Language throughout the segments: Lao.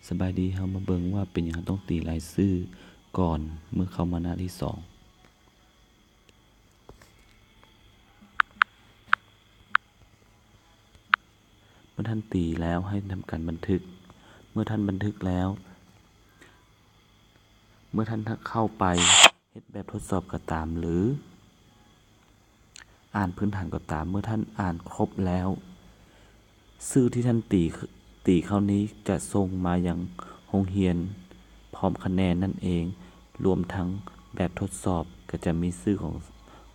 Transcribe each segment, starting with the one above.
ສະບາຍດີ, ເຮົາມາເບິ່ງວ່າເປັນຫຍັງເຮົາຕ້ອງຕີລາຍຊື່ກ່ອນເມື່ອເຂົ້າມາໜ້າທີສອງ. ເມື່ອທ່ານຕີແລ້ວ ໃຫ້ທຳການບັນທຶກ. ເມື່ອທ່ານບັນທຶກແລ້ວ, ເມື່ອທ່ານເຂົ້າໄປເຮັດແບບທົດສອບກໍຕາມ ຫຼື ອ່ານພື້ນຖານກໍຕາມ, ເມື່ອທ່ານອ່ານຄົບແລ້ວ, ຊື່ທີ່ທ່ານຕີ, ຕີເຂົ້ານີ້ຈະສົ່ງມາຍັງໂຮງຮຽນພ້ອມຄະແນນນັ້ນເອງ, ລວມທັງແບບທົດສອບກໍຈະມີຊື່ຂອງ,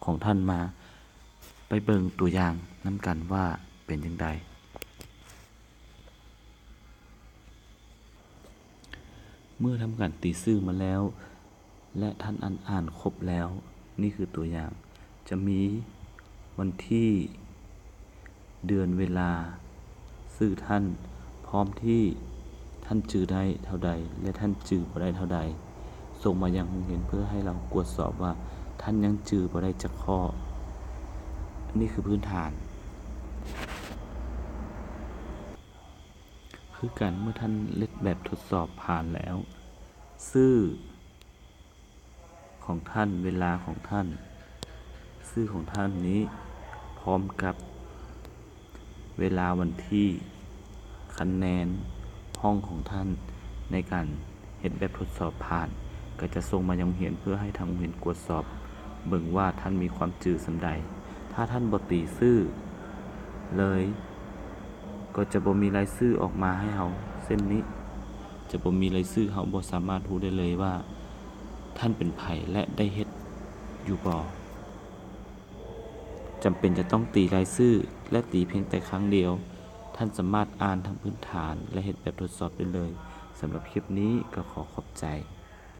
ຂອງທ່ານມາ. ໄປເບິ່ງຕົວຢ່າງນຳກັນວ່າເປັນຈັ່ງໃດ. ເມື່ອທຳການຕີຊື່ມາແລ້ວ ແລະ ທ່ານອ່ານ, ອ່ານຄົບແລ້ວ, ນີ້ຄືຕົວຢ່າງ, ຈະມີວັນທີ, ເດືອນ, ເວລາ, ຊື່ທ່ານ, ພ້ອມທີ່ທ່ານຈື່ໄດ້ເທົ່າໃດ ແລະ ທ່ານຈື່ບໍ່ໄດ້ເທົ່າໃດ, ສົ່ງມາຍັງໂຮງຮຽນເພື່ອໃຫ້ເຮົາກວດສອບວ່າທ່ານຍັງຈື່ບໍ່ໄດ້ຈັກຂໍ້. ອັນນີ້ຄືພື້ນຖານ. ຄືກັນ, ເມື່ອທ່ານເຮັດແບບທົດສອບຜ່ານແລ້ວ, ຊື່ຂອງທ່ານ, ເວລາຂອງທ່ານ, ຊື່ຂອງທ່ານນີ້ ພ້ອມກັບເວລາ, ວັນທີ, ຄະແນນຫ້ອງຂອງທ່ານໃນການເຮັດແບບທົດສອບຜ່ານ ກໍຈະສົ່ງມາຍັງໂຮງຮຽນເພື່ອໃຫ້ທາງໂຮງຮຽນກວດສອບເບິ່ງວ່າທ່ານມີຄວາມຈື່ສ່ຳໃດ. ຖ້າທ່ານບໍ່ຕີຊື່ເລີຍ, ກໍຈະບໍ່ມີລາຍຊື່ອອກມາໃຫ້ເຮົາເຊັ່ນນີ້, ຈະບໍ່ມີລາຍຊື່, ເຮົາບໍ່ສາມາດຮູ້ໄດ້ເລີຍວ່າທ່ານເປັນໃຜ ແລະ ໄດ້ເຮັດຢູ່ບໍ່. ຈຳເປັນຈະຕ້ອງຕີລາຍຊື່ ແລະ ຕີພຽງແຕ່ຄັ້ງດຽວ. ທ່ານສາມາດອ່ານທັງພື້ນຖານ ແລະ ເຮັດແບບທົດສອບໄດ້ເລີຍ. ສຳລັບຄລິບນີ້ກໍຂໍຂອບໃຈ.